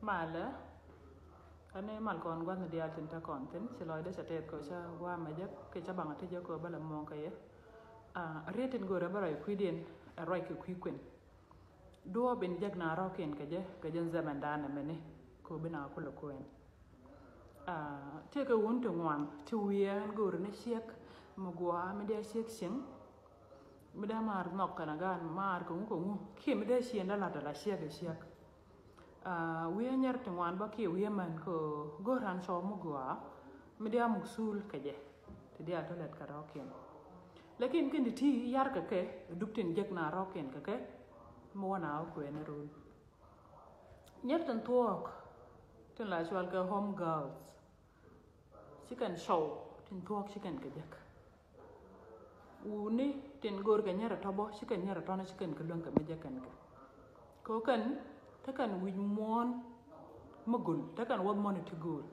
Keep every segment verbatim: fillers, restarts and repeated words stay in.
Malɛ. Ani mal kɔn gua̱thni diaal tin te kɔn thin, ci lɔcdä ca tɛth kɛ ca gua̱a̱mɛ jɛ kɛ ca baŋ a ti jɛ kɛ bä la muɔ̱ɔ̱ŋ kɛ yɛ. Ah, riet tin go̱o̱rɛ bä rɔy kui̱diɛn ɛ ruac kɛ kui̱ kuën. Duɔ̱ɔ̱p in jek na rɔ̱kiɛn kɛ jɛ kɛ jɛ nzɛmɛn da̱a̱n ɛmɛni kɛ bi na kulɛ kuɛn. Ah, tëëkɛ wun ti ŋuan ti wiee ɛn go̱o̱ri ni ciek mi gua̱a̱ mi diaal ciek cieŋ. Mi dee maar nhɔk kɛn a gaan maar kɛ ŋu kɛ ŋu kiɛ mi dee ciëndä lat ala ciek ɛ ciek. Ah, wi̱i̱ anyɛr ti ŋuan bä kiɛ wi̱i̱ amän kɛ go̱o̱r an cɔw mi gɔaa mi diaal muk sul kɛ jɛ ti diaal tɔ lɛt kɛ rɔ̱kiɛn. Lakin kɛn ti ti yar kɛ kɛ dup tin jek na rɔ̱kiɛn kɛ kɛ mi wä na wä kuɛn run. Nyɛr tin thuɔɔk tin la cual kɛ home girls. Ci kɛn cɔw tin thuɔɔk ci kɛn kɛ jek. Wuni tin go̱o̱r kɛ nyɛrɛ tɔ bɔ ci kɛn nyɛrɛ tɔnɔ ci kɛn kɛ luäŋ kɛ mi jɛ kɛn kɛ. Kɛ kɛn te kɛn wi̱c muɔ̱ɔ̱n mi go̱l te kɛn wäth muɔ̱ɔ̱n ti go̱o̱l.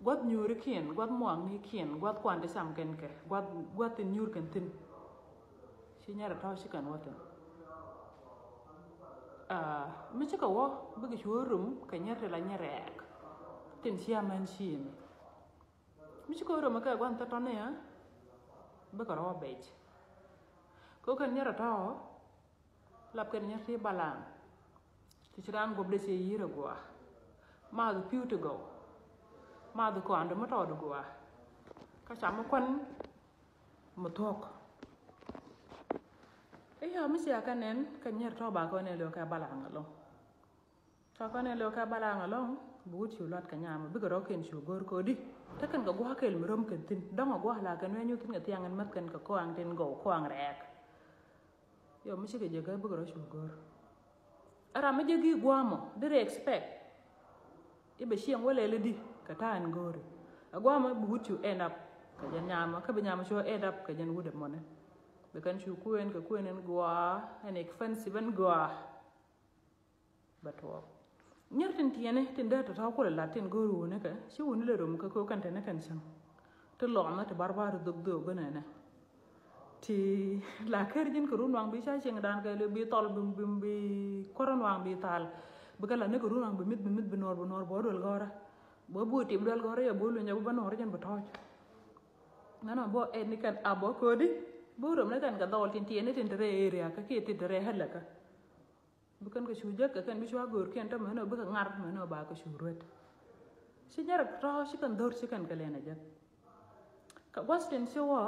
Gua̱th nyuurikiɛn gua̱th muaŋnikiɛn gua̱th kuan ti cam kɛn kɛ gua̱th gua̱th tin nyuur kɛn thi̱n. Ci nyɛrɛ tɔ ci kɛn wäth thi̱n. Ah, mi cikɛ wä bikɛ cu rum kɛ nyɛr ti la nyɛrɛɛk. Tin cia män ci mi mi ci ko̱o̱r röm kɛ gua̱n thätɔni ɛ bikɛ rɔ wä bec. Kɛ kɛn nyɛrɛ tɔ̱ lap kɛn nyɛr ti balaŋ. Ti ci raan guɔp dee ci yi̱r ɛ gua̱a̱. Math pi̱w ti gɔw. Math kɔaŋ di mi tɔɔd gua̱a̱. Kä ca mi kuän mi thuɔ̱k. I̱ yɔ mi cia kɛ nɛn kɛ nyɛr tɔ̱ ba kɔn ɛ lö kɛ balaŋ ɛlɔ̱ŋ. Ca kɔn ɛ lö kɛ balaŋ ɛlɔ̱ŋ bi wut cu luat kɛ nyam bikɛ rɔ̱kiɛn cu go̱r kodi. Te kɛn kɛ gua̱a̱ kɛl mi röm kɛn thi̱n dɔ̱ŋ ɛ gua̱a̱ la kɛn wee nyuth thi̱n kɛ thiaŋ ɛn mäth kɛn kɛ kɔaŋ tin gɔw kɔaŋ rɛɛk. Yɔ mi cikɛ jɛ kɛ bikɛ rɔ cu go̱r. Ɛ ram mi jɛ gi̱i̱ gua̱a̱ mɔ di rɛ expect. I̱ bɛ cieŋ wä lɛl i̱di kɛ ta̱a̱ ɛn go̱o̱ri. Ɛ gua̱a̱ mɔ bi wut cu end up kɛ jɛn nyamɔ kä bi nyamɔ cu end up kɛ jɛn wut ɛmɔni. Bi kɛn cu kuën kɛ kuën ɛn gua̱a̱ ɛn expensive ɛn gua̱a̱. Bɛ tuɔɔk. Nyɛr tin tiɛni tin dee tɔ̱tɔ̱ kulɛ lat tin go̱o̱r wuni kɛ ci wuni lɛ rom kɛ ko̱ kɛn tɛni kɛn cäŋ. Ti lɔɔmɛ ti barbar dhok dhok gönɛnɛ. Ti la ker ji̱n kɛ run waŋ bi ca cieŋdan kɛ bi thɔl bi bi bi kuɔrä waŋ bi thal. Bi kɛ la ni kɛ run waŋ bi mith bi mith bi nuɔr bi nuɔr bɔ duel gɔrä. Bɔ bu tim duel gɔrä yɛ bɔ lunyɛ bɔ bä nuɔr jɛn bi tɔc. Nana bɔ ɛn ni kɛn a bɔ kodi. Bɔ rom ni kɛn kɛ dhɔl tin tiɛni tin ti rɛ area kɛ kiɛ tin ti rɛ hɛlɛ kɛ. Bi kɛn kɛ cu jek kɛ kɛn bi cua go̱o̱rkiɛn tɔ mɛn ɔ bikɛ ŋar mɛn ɔ ba kɛ cu ruet. Ci nyɛrɛ tɔ ci kɛn dho̱r ci kɛn kɛ lɛn a jek. Kɛ gua̱th tin ci wä.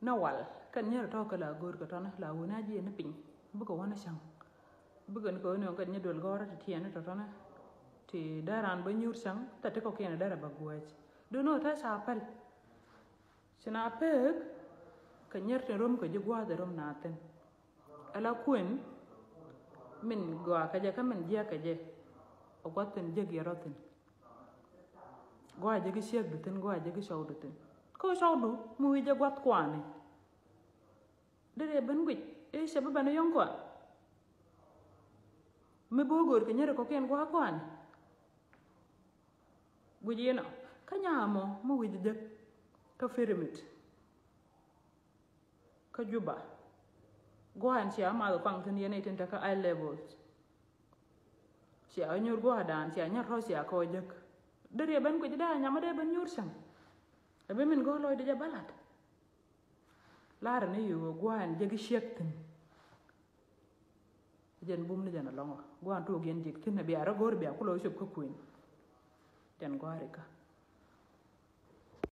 Nɛ wal kɛn nyɛrɛ tɔ kɛ la go̱o̱r kɛ tɔnɛ la wuni a jiɛn ni piny. Bikɛ wä ni cäŋ. Bikɛ ni kɛ wä ni ɔ kɛn nyɛ duel gɔ̱rä ti tiɛn ni tɔtɔnɛ. Ti dee ran bä nyuur cäŋ tɛ ti kɔkiɛn dee rɛ bä guäc. Dunɔ tɛ ca päl. Ci na pek kɛ nyɛr tin rom kɛ ji̱ gua̱a̱th ɛ rom na thin. Ala kuën min gɔaa kɛ jɛ kä min jiäk kɛ jɛ. Ɛ gua̱th thi̱n jek yɛ rɔ thi̱n. Gɔaa jɛ ki ciekdu thi̱n gɔaa jɛ ki cɔwdu thi̱n. Kä cɔwdu mi wi̱c jɛ gua̱th kuani. Dee dee ben guic i̱ cɛ bi ben yɔ̱ŋ kɔa. Mi bi wä go̱o̱r kɛ nyɛri kɔkiɛn gua̱a̱ kuani. Guic inɔ kä nyamɔ mi wi̱c jek kä pirimit. Kä Juba. Gua̱a̱n cia math kɔaŋ thi̱n yɛn itin tekä high levels. Cia nyuur gua̱a̱dan cia nyɛr rɔ̱ cia kɔ jek. Dee riɛ ben guic dee nyamɔ dee ben nyuur cäŋ. Ɛ bi min go̱o̱r lɔcdɛ jɛ bä la̱t. La̱rä ni yio̱o̱ gua̱a̱n jek i̱ ciek thi̱n. Jɛn bum ni jɛn alɔŋɔ gua̱a̱n tuɔɔk yɛn jek thi̱n ɛ bia rɔ go̱o̱r bia kulɔ cop kä kuën. Jɛn gua̱a̱ri kä.